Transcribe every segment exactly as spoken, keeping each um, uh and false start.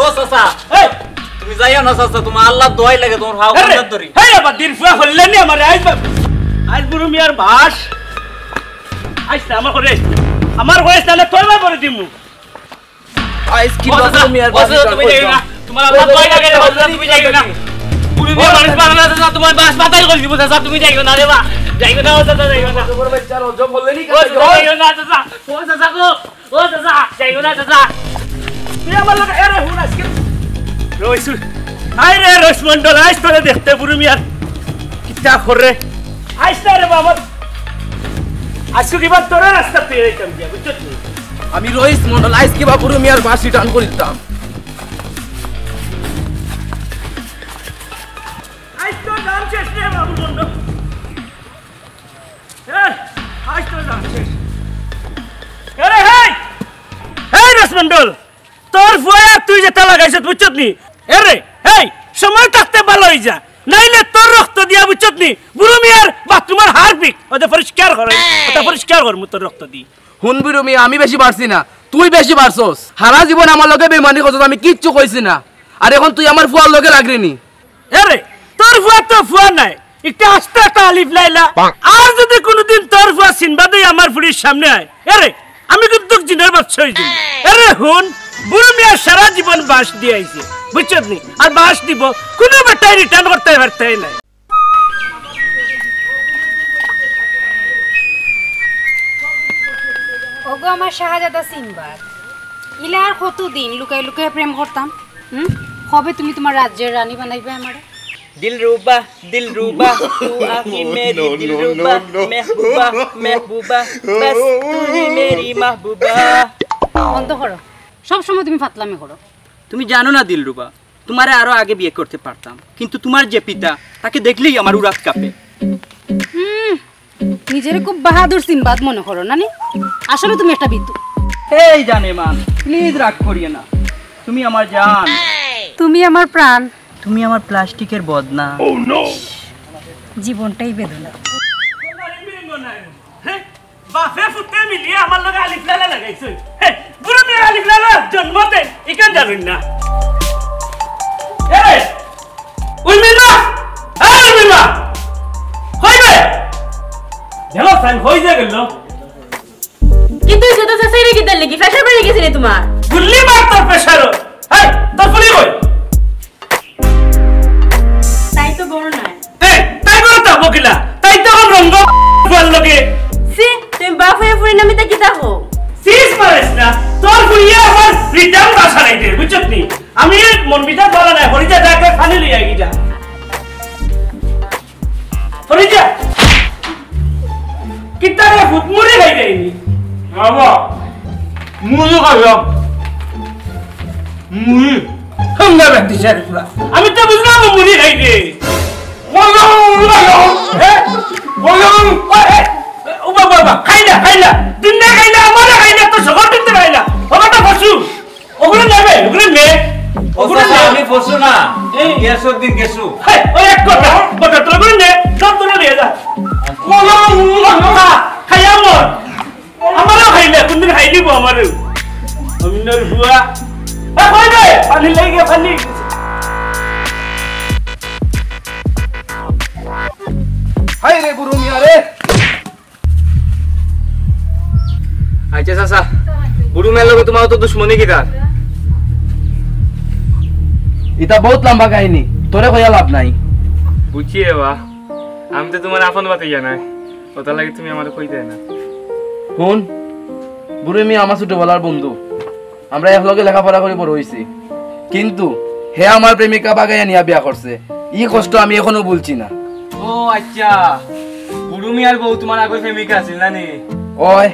ও চাচা, এই, তুমি যাইও না চাচা, তোমার আল্লাহর দোয়াই লাগে, তোমার পাও আরে, ধরি। এই আবার দিন ফুয়া হল্লে নি আমার, আইস বাপ। আইস বুরু মিয়ার বাস। আইস না আমার ঘরে। আমার ঘরে তাহলে তোর মা করে দিমু। আইস কি ও বাবা চাচা, তুমি আর ও চাচা, তুমি যাইও না। তোমার আল্লাহর দোয়াই লাগে, ও চাচা, তুমি যাইও না। বুরু মিয়ার বাস পাগল আছে, চাচা, তোমার বাস পাতাই করে দিব, চাচা, তুমি যাইও না রে বা। যাইও না, ও চাচা, যাইও না। তোমার বাচ্চা রজব হল্লে নি ও চাচা, যাইও না, চাচা। ও চাচা গো। ও চাচা, যাইও না চাচা। তুই আমার লগে, আরে হুন আজকে। রইসু। আয় রে রইস মন্ডল, আইস তোরে দেখতে বুরু মিয়ার। কিতা করে? আইস না রে বাবা। আজকে কিবা তোরে রাস্তা পেয়ে যাইতাম গিয়া, বুঝছস নি? আমি রইস মন্ডল, আইস কিবা বুরু মিয়ার বাস return করিতাম। আইস তো দাম শেষ রে বাবু মন্ডল। এ, আজ তো যা শেষ। এরে, হেই! হেই, রসমন্ডল! তোর ফুয়া তুই যেটা লাগাইছত, বুঝছত নি? এরে, হেই, সময় থাকতে ভালা অই যা। নাইলে তোর রক্ত দিয়া, বুঝছত নি? বুরু মিয়ার বাথরুমর হারপিক, ওটা পরিষ্কার কর, ওটা পরিষ্কার কর, মু তোর রক্ত দি। হুন বুরু মিয়া, আমি বেশি বাড়ছি না, তুই বেশি বাড়ছস। হারা জীবন আমার লগে বেইমানি করছস, আমি কিচ্ছু কইছি না। আর এখন তুই আমার ফুয়ার লগে লাগলি নি। এরে, তোর ফুয়া তো ফুয়া নায়, একটা আস্তা একটা আলিফ লায়লা। আর যদি কোনোদিন তোর ফুয়া সিনবাদে আমার ফুড়ির সামনে আয়, এরে, আমি কিন্তু জিনের বাচ্চা অই যাইমু। এরে হুন, বুরু মিয়া সারা জীবন বাস দিয়া আইছে, বুঝছত নি? আর বাস দিব, কোনো বেটায় return করতে পারতে নাই। ওগো আমার শাহজাদা সিনবাদ, ইলা আর কতদিন লুকাই লুকাই প্রেম করতাম? হুম? কবে তুমি তোমার রাজ্যের রানী বানাইবে আমারে? দিলরুবা, দিলরুবা, তু আহি মেরি দিলরুবা, মেহবুবা, মেহবুবা, বাস তু হি মেরি মাহবুবা। বন্ধ করো, সব সময় তুমি ফাতলামি করো। তুমি জানো না দিলরুবা, তোমারে আরো আগে বিয়ে করতে পারতাম, কিন্তু তোমার যে পিতা, তাকে দেখলেই আমার উরাত কাঁপে। হুম, নিজেরে খুব বাহাদুর সিনবাদ মনে করো না নি? আসলে তুমি একটা বিদ্যু। এই জানেমান, please রাগ করিও না। তুমি আমার জান। তুমি আমার প্রাণ। তুমি আমার প্লাস্টিকের বদনা। জীবনটাই বেদনা। হ্যাঁ? বাপে ফুতে মিলিয়ে আমার লগে আলিফ লালা লাগাইছে। হ্যাঁ? বুরু মিয়া আলিফ লালা জন্মতে ইখান জানইন না। এ! উর্মিলা! এই উর্মিলা! কই রে? গেল সাইন, কই যে গেল? কিন্তু এই জুতো চাচাইরে কিতার লাগি? প্রেশার বাড়ি গেছে রে তোমার? গুল্লি মার তোর প্রেশারও। এই, তোর ফুড়ি কই? তাই তো বড় নয়। এই, তাই বড় তো বকিলা। তাই তো এখন রঙ্গ ফুয়ার লগে। সি, তুমি বাপ হয়ে ফুড়ি নামে তা কিতা হো? সিস মারিস না। তোর ফুড়িয়ে আমার রিটার্ন বাসা নাই দে, বুঝছত নি? আমি মন বিচার করা নাই, হরিজা যাকে পানি লইয়া গিয়া। হরিজা, কিতা রে ফুত, মুড়ি খাই যায়নি? বাবা, মুড়ি খাইলাম। মুড়ি। হামলা ব্যক্তি সারিফুলা। আমি তো বুঝলাম ও মুড়ি খাই রে। বললাম, মুড়ি খাইলাম। হ্যাঁ? বললাম, ও, এ, ও বাবা, বাবা, খাই না, খাই না। দিন না খাই না, আমারে খাই না, তো সবার দিন তো খাই না। বাবাটা ফসু। ওগুলো নেবে, ওগুলো নে। ও ওগুলো চাচা, নে। আমি ফসু না। এই। গ্যাসর দিন গেছু। হেই, ওই এক কথা, কথা তোর ওগুলো নে, সব তোরা নিয়ে যা। খাইয়া মর। আমারও খাইলে, কোনদিন খাই দিব আমারও। অমিনর বুয়া। এ, কই রে? পানি লেগে গিয়া পানি। হায় রে বুরু মিয়া রে। আচ্ছা চাচা, বুরু মিয়ার লগে তোমার তো দুশমনি কিতা? ইতা বহুত লম্বা কাহিনী, তোরে কইয়া লাভ নাই। বুঝছি রে বা, আমি তো তোমার আপন বাতে জানাই, ওটার লাগি তুমি আমারে কইতে না। হুন, বুরু মিয়া আমার ছোটবেলার বন্ধু, আমরা একলগে লেখাপড়া করি বড় অইছি, কিন্তু হে আমার প্রেমিকা বাগাইয়া নিয়া বিয়া করছে। ই কষ্ট আমি এখনো ভুলছি না। ও আচ্ছা, বুরু মিয়ার বউ তোমার আগর প্রেমিকা আছিল না নি? ওই,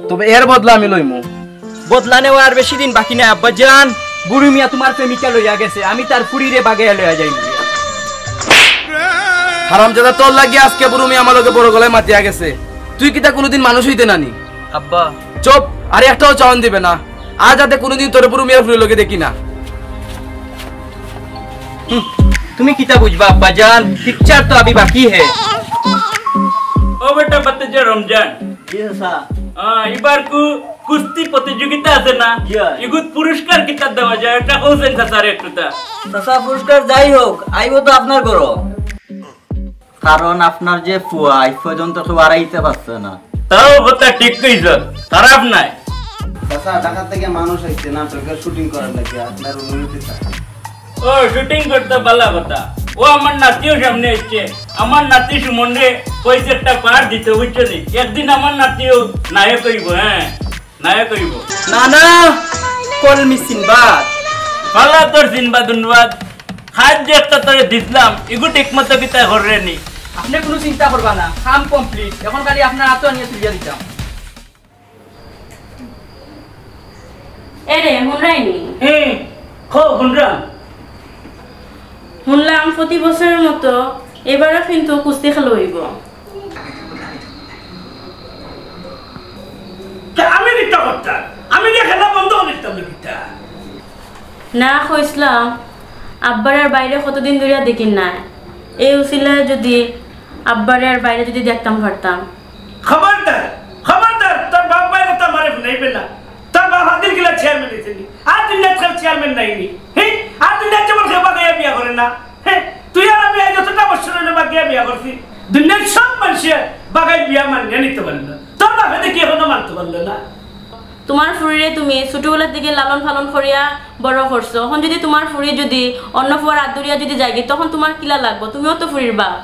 তবে এর বদলা আমি লইমু। বদলা নেওয়ার বেশি দিন বাকি নাই আব্বাজান। বুরু মিয়া তোমার প্রেমিকা লইয়া গেছে, আমি তার ফুড়িরে বাগাইয়া লইয়া যাইমু। হারামজাদা, তোর লাগি আজকে বুরু মিয়া আমার লগে বড় গলায় মাতিয়া গেছে। তুই কিতা কোনোদিন মানুষ অইতে নানি? আব্বা। চুপ, আর একটাও চাওন দিবে না। আর যাতে কোনোদিন তোরে বুরু মিয়ার ফুড়ির লগে দেখি না। হুম, তুমি কিতা বুঝবা আব্বাজান? পিকচার তো আবি বাকি হে। ও বেটা, বাতিজা রমজান। জি চাচা। হ্যাঁ, এবার কু কুস্তি প্রতিযোগিতা আছে না? ইয়া। ইগুত পুরস্কার কিতা দেওয়া যায়, এটা কইছেন চাচারে একটুতা। চাচা, পুরস্কার যাই হোক, আইবো তো আপনার ঘরো। কারণ আপনার যে ফুয়া, আজ পর্যন্ত কেউ আড়াইতে পারছে না। তাও কথা ঠিক কইছ, খারাপ নাই। চাচা, ঢাকা থেকে মানুষ আইছে নাটকের শুটিং করার লাগি, আপনার অনুমতি চাই। ও, শুটিং করতে ভালা কথা। ও, আমার নাতিও সামনে আইছে। আমার নাতি সুমনরে কইছে একটা পার্ট দিতে, বুঝছো নি? একদিন আমার নাতিও নায়ক অইবো, হ্যাঁ, নায়ক অইবো। না, না, কল মি সিনবাদ। ভালা তোর সিনবাদ উনবাদ। কাজ যে একটা তোরে দিছলাম, ইগু ঠিক মতো কিতা কররে নি? আপনি কোনো চিন্তা করবা না, কাম কমপ্লিট। এখন খালি আপনার আতো আনিয়া তুলিয়া দিতাম। এরে, হুনরায়নি? হুম, কও, হুনরাম। হুনলাম প্রতি বছরের মতো এবারও কিন্তু কুস্তি খেলা অইবো। তা আমি কিতা করতাম? আমি যে খেলা বন্ধ করি দিতাম না কিতা? না, কইছলাম, আব্বারে আর ভাইরে কতদিন ধরিয়া দেখির না। এই উছিলায় যদি আব্বারে আর ভাইরে যদি দেখতাম পারতাম। খবরদার, খবরদার, তোর বাপ ভাইর কথা আমারে হুনাইবে না। তোর বাপ আদিল গিলা চেয়ারম্যান অইছে নি? আর দুনিয়াত কেউ চেয়ারম্যান নাই নি? হি? আর দুনিয়াত যেমন কেউ বাগাইয়া বিয়া করে না। হে, তুই আর আমি আজ যতটা বছর হইলো বাগাইয়া বিয়া করছি। দুনিয়ার সব মানুষে বাগাই বিয়া মানিয়া নিতে পারলো না। তোর বাপে দেখি এখনো মানতে পারলো না। তোমার ফুরিরে তুমি ছোটবেলার দিকে লালন পালন করিয়া বড় করছো। এখন যদি তোমার ফুরি যদি অন্য ফুয়ার আত ধরিয়া যদি যায়গি, তখন তোমার কিলা লাগবো? তুমিও তো ফুরির বাপ।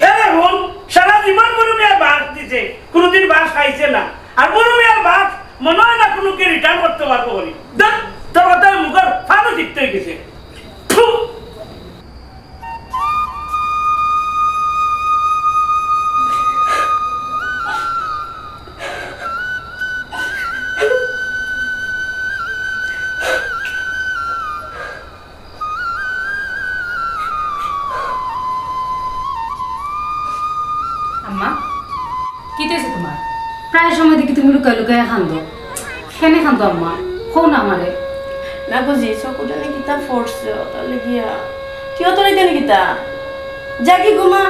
এরে হুন, সারা জীবন বুরু মিয়ার ভাত দিছে, কোনোদিন ভাত খাইছে না। আর বুরু মিয়ার ভাত মনে হয় না কোনো কে রিটার্ন করতে পারবো বলি। দেখ, তোর কথা মুখের ফানও জিততে হয়ে গেছে। থু। আম্মা, কিতা অইছে তোমার? প্রায় সময় দেখি তুমি লুকাই লুকাই কান্দো। কেনে কান্দো আম্মা? কও না আমারে। না বুঝি, চকুত জানি কিতা পড়ছে, ওটা লেগিয়া। তুই অত রাইতে নি কিতা? যা কি ঘুমা।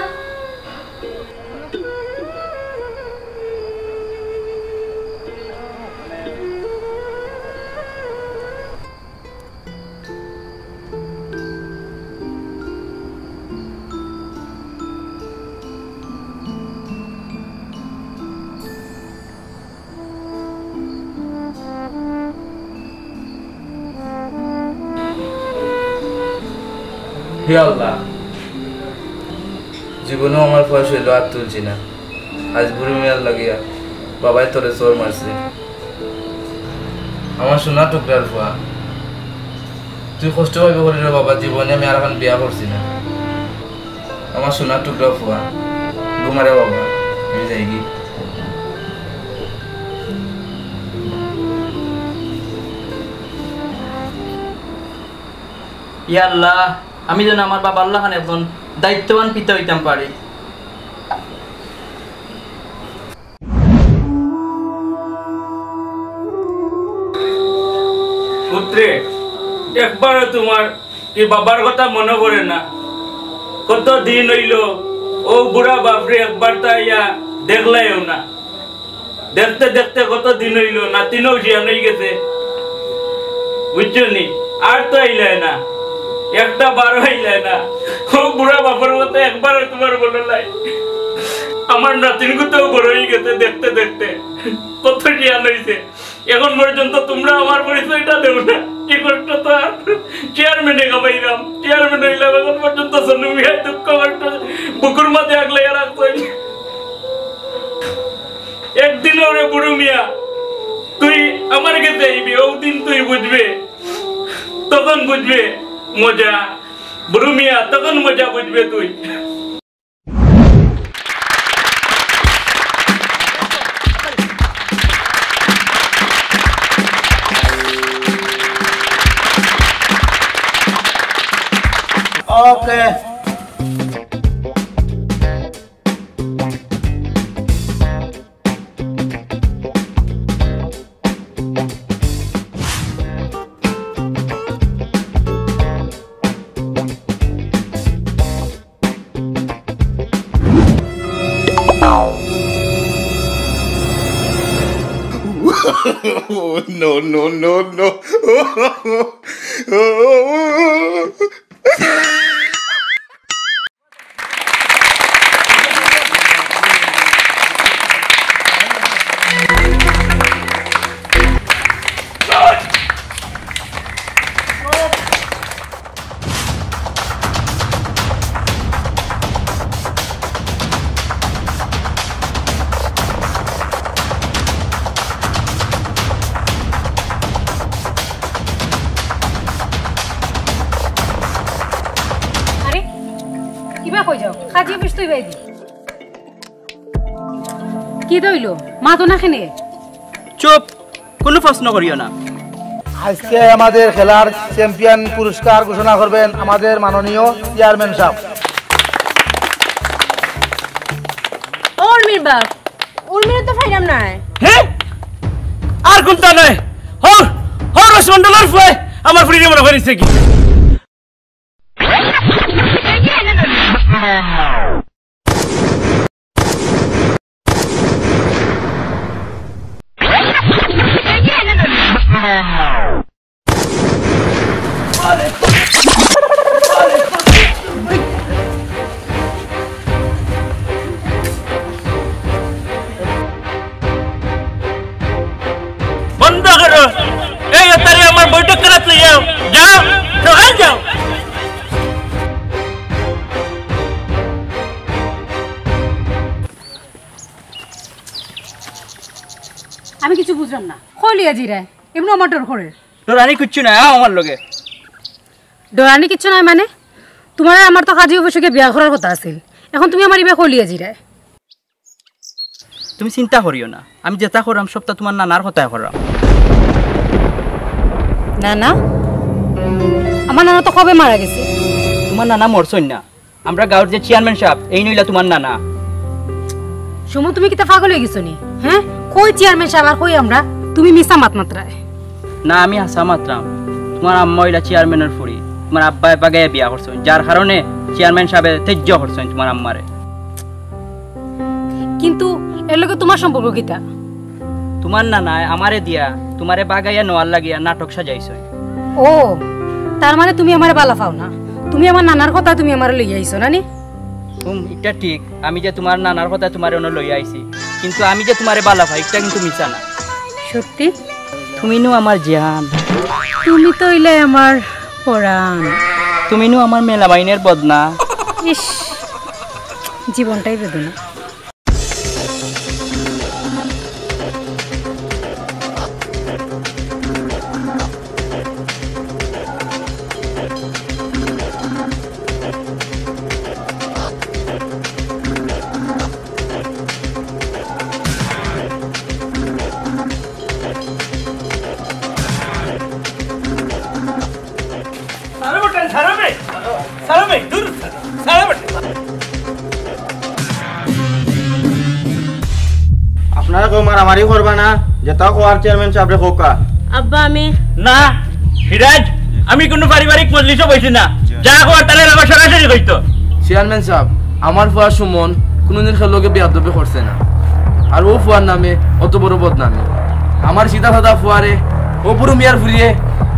হে আল্লাহ, জীবনেও আমার ফুয়ার শরীলো আত তুলছি না। আজ বুরু মিয়ার লাগিয়া বাবায় তোরে চড় মারছে। আমার সোনা টুকরার ফুয়া, তুই কষ্ট পাইবে করি রে বাবা, জীবনে আমি আর এখন বিয়া করছি না। আমার সোনা টুকরা ফুয়া, ঘুমারে বাবা, আমি যাইগি। ইয়া আল্লাহ, আমি যেন আমার বাবার লাখান একজন দায়িত্ববান পিতা হইতাম পারি। পুত্রে, একবারও তোমার কি বাবার কথা মনে পড়ে না? কত দিন হইল, ও বুড়া বাপরে একবার তো আইয়া দেখলাইও না। দেখতে দেখতে কত দিন হইল, নাতিনও শিয়ান হয়ে গেছে, বুঝছো নি? আর তো আইলায় না, একটা বারও আইলায় না। ও বুড়া বাপর মতো একবার তোমার মনে নাই। আমার নাতিনগুতাও বড় হয়ে গেছে দেখতে দেখতে, কত শিয়ান হইছে। এখন পর্যন্ত তোমরা আমার পরিচয়টা দেও না। কি কষ্ট তো আর চেয়ারম্যানে কামাইলাম, চেয়ারম্যান হইলাম, এখন পর্যন্ত সনু মিয়ায় দুঃখ কষ্ট বুকুর মাঝে আগলাইয়া রাখছইন। একদিন ওরে বুড়ু মিয়া, তুই আমার কাছে আইবি, ওই দিন তুই বুঝবে, তখন বুঝবে মজা। বুড়ু মিয়া, তখন মজা বুঝবে তুই। ওকে। Oh, no, no, no, no. আরে, কিবা কই যাও? কাজী অফিস তো ইবায়দি। কিতা অইলো? মাতো না কেনে? চুপ, কুনু প্রশ্ন করিও না। আজকে আমাদের খেলার চ্যাম্পিয়ন পুরস্কার ঘোষণা করবেন আমাদের মাননীয় চেয়ারম্যান সাহেব। ও উর্মির বাপ, উর্মিরে তো পাইলাম না। হে? আর কুনতা নায়? হর, হর রসমন্ডলর ফুয়ায় আমার ফুরিরে মনে করিছে কি? বন্ধ করো। এই, তারে আমার বৈঠক করাত লই যাও। যাও, সকাল যাও। আমি কিছু বুঝলাম না। কই লইয়া যাইরায়? এমনে আমার ডর করে। ডরানি কিচ্ছু নাই, আও আমার লগে। ডরানি কিচ্ছু নাই মানে? তুমার আর আমার তো কাজী অফিসে গিয়া বিয়া করার কথা আছিল। এখন তুমি আমারে ইবায় কই লইয়া যাইরায়? তুমি চিন্তা করিও না, আমি যেতা কররাম সবতা তুমার নানার কথায় কররাম। নানা? আমার নানা তো কবে মারা গেছে। তুমার নানা মরছইন না, আমরার গাউর যে চেয়ারম্যান সাব, এইন অইলা তুমার নানা। সুমন, তুমি কিতা পাগল অইগেছো নি? হে, কই চেয়ারম্যান সাব আর কই আমরা? তুমি মিছা মাত মাতরায়। না, আমি হাছা মাতরাম। তুমার আম্মা অইলা চেয়ারম্যানর ফুড়ি, তুমার আব্বায় বাগাইয়া বিয়া করছইন, যার কারণে চেয়ারম্যান সাবে ত্যাজ্য করছইন তুমার আম্মারে। কিন্তু এর লগে তুমার সম্পর্ক কিতা? তুমার নানায় আমারে দিয়া তুমারে বাগাইয়া নেওয়ার লাগিয়া নাটক সাজাইছইন। ও, তার মানে তুমি আমারে বালা পাও না? তুমি আমার নানার কথা তুমি আমারে লইয়া আইছো না নি? হুম, ইটা ঠিক, আমি যে তুমার নানার কথা তুমারে অনো লইয়া আইছি, কিন্তু আমি যে তুমারে বালা পাই, ইটা কিন্তু মিছা না। সত্যি? তুমি নু আমার জান। তুমি তো অইলায় আমার পরাণ। তুমি নু আমার মেলামাইনের বদনা। ইস, জীবনটাই বেদনা। ছাড়ো বেটা, ছাড়ো বে। ছাড়ো বে, দূর ছাড়ো। ছাড়ো বেটা। আপনারা কেউ মারামারি করবা না, যেতা কওয়ার চেয়ারম্যান সাবরে কউক্কা। আব্বা, আমি না, সিরাজ, আমি কুনু পারিবারিক মজলিসো বইছি না। যা কওয়ার তাইলে আবার সরাসরি কইতো। চেয়ারম্যান সাব, আমার ফুয়া সুমন কুনুদিন কেউর লগে বেয়াদবি করছে না। আর অউ ফুয়ার নামে অত বড় বদনামি। আমার সিধা সাদা ফুয়ারে অউ বুরু মিয়ার ফুড়িয়ে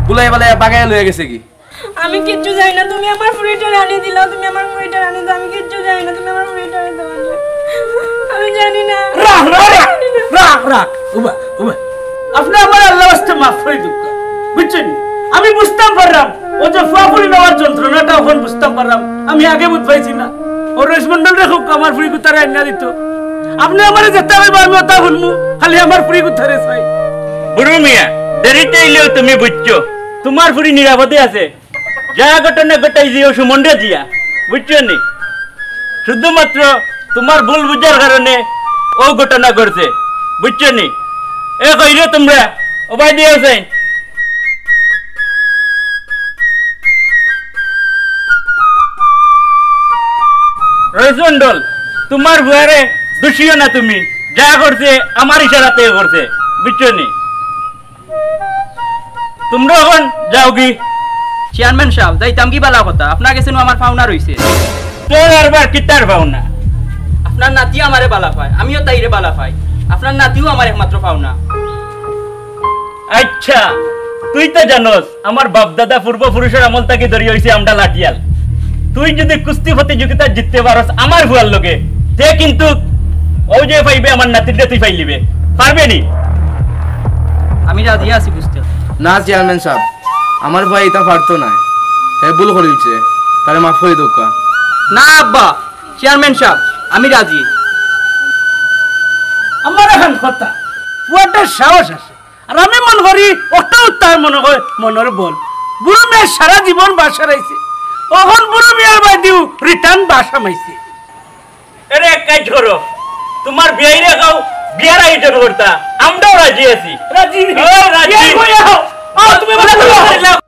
বুলাইয়া বালাইয়া বাগাইয়া লইয়া গেছেগি। আমি কিচ্ছু জানি না, তুমি আমার ফুড়িটারে আনি দিলাও, তুমি আমার ফুড়িটারে আনি দাও, আমি কিচ্ছু জানি না, তুমি আমার ফুড়িটারে দাও। আমি জানি না। রাখ, রাখ, রাখ, রাখ, রাখ। উবা, উবা। আপনে আমারে আল্লার ওয়াস্তে মাফ করি দেউক্কা, বুঝছইন নি? আমি বুঝতাম পাররাম, অউ যে ফুয়া ফুড়ি নেওয়ার যন্ত্রণাটা অখন বুঝতাম পাররাম, আমি আগে বুঝ পাইছি না। অউ রইস মন্ডলরে কউক্কা আমার ফুড়ি কুত্তারে আনিয়া দিতো। আপনে আমারে যেতা কইবা আমি অতা হুনমু, খালি আমার ফুড়ি কুত্তারে চাই। বুরু মিয়া, দেরিতে আইলেও তুমি বুঝছো, তুমার ফুড়ি নিরাপদে আছে। যা ঘটনা ঘটাইছি অউ সুমনরে দিয়া, বুঝছো নি? শুধুমাত্র তুমার ভুল বুঝার কারণে অউ ঘটনা ঘটছে, বুঝছো নি? এ কই রে তুমরা, ওবায়দি হোসেন। রইস মন্ডল, তুমার ফুয়ারে দুষিও না তুমি, যা করছে আমার ইশারাতে করছে, বুঝছো নি? তুমরা অখন যাওগি। চেয়ারম্যান সাব, যাইতাম গি বালা কথা, আপনার গেছে নু আমার পাওনা রইছে। তোর আরবার কিতার পাওনা? আপনার নাতি আমারে বালা পায়, আমিও তাইরে বালা পাই। আপনার নাতিও আমার একমাত্র পাওনা। আচ্ছা, তুই তো জানোস আমার বাপ দাদা পূর্বপুরুষর আমল থাকি ধরি অইছে আমরা লাঠিয়াল। তুই যদি কুস্তি প্রতিযোগিতা জিততে পারস আমার ফুয়ার লগে, তে কিন্তু অউ যে পাইবে আমার নাতিরে তুই পাইলিবে। পারবে নি? আমি রাজি আছি কুস্তি। না চেয়ারম্যান সাব, আমার ফুয়ায় ইতা পারতো নায়, হে ভুল করিলছে, তারে মাফ করি দেউক্কা। না আব্বা, চেয়ারম্যান সাব, আমি রাজি। আমার অখন কথা, ফুয়াটার সাহস আছে, আর আমি মনো করি অটাউ তার মনো কয় মনর বল। বুড়া মিয়া সারা জীবন বাঁশ হারাইছে, অখন বুড়া মিয়ার বায়দিউ return বাঁশ হামাইছে। এরে, এক কাজ করো, তুমার বিয়াইরে কও বিয়ার আয়োজন করতা, আমরাও রাজি আছি। রাজি? ওই, রাজি। বিয়াই কই আও? আও, তুমি বলো।